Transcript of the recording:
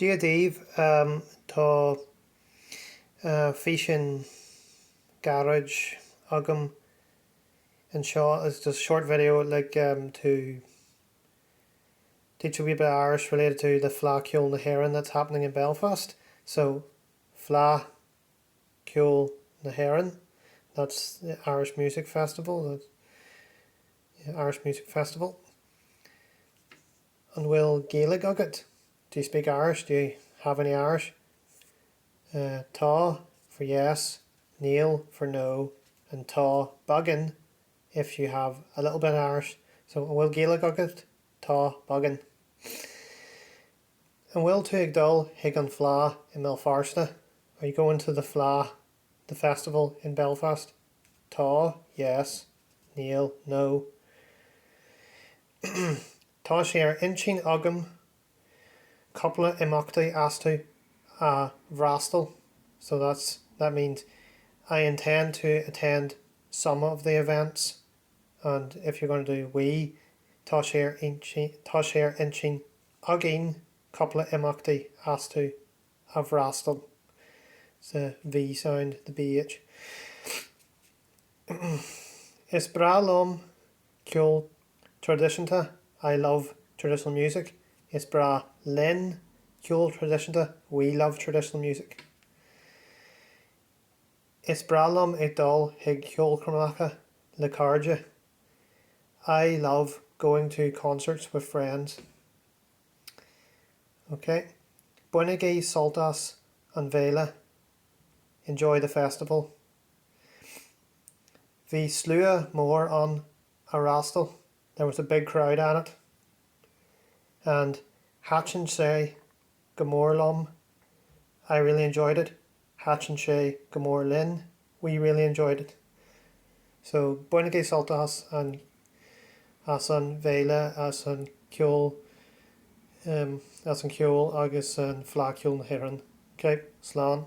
Dia daoibh, tá físeán gairid agam anseo, it's just a short video like to teach a wee bit of Irish related to the Fleadh Cheoil na hÉireann that's happening in Belfast. So, Fleadh Cheoil na hÉireann, that's the Irish Music Festival, that's yeah, Irish Music Festival. An bhfuil Gaeilge agat? Do you speak Irish? Do you have any Irish? Tá for yes, Níl for no, and Tá beagán if you have a little bit of Irish. So, an bhfuil Gaeilge agat? Tá beagán. An bhfuil tú ag dul chuig an Fleadh i mBéal Feirste? Are you going to the Fleadh, the festival in Belfast? Tá, yes. Níl, no. Tá sé ar intinn agam cúpla imeachtaí astu a fhreastal so that's that means I intend to attend some of the events and if you're going to do we tá sé ar intinn tá sé ar intinn againn cúpla imeachtaí astu a fhreastal. It's the V sound, the BH. Is breá liom ceol traidisiúnta I love traditional music. Is breá linn ceol traidisiúnta We love traditional music. Is breá liom ag dul chuig ceolchoirmeacha le cairde. I love going to concerts with friends. Ok. Bainigí sult as an bhféile. Enjoy the festival. Bhí slua mór ann a fhreastal, there was a big crowd at it. And thaitin sé go mór liom, I really enjoyed it, thaitin sé go mór linn, we really enjoyed it. So, bainigí sult as an as an bhféile, as an ceol, as an cheol agus an Fleadh Cheoil na hÉireann. Ok, slán.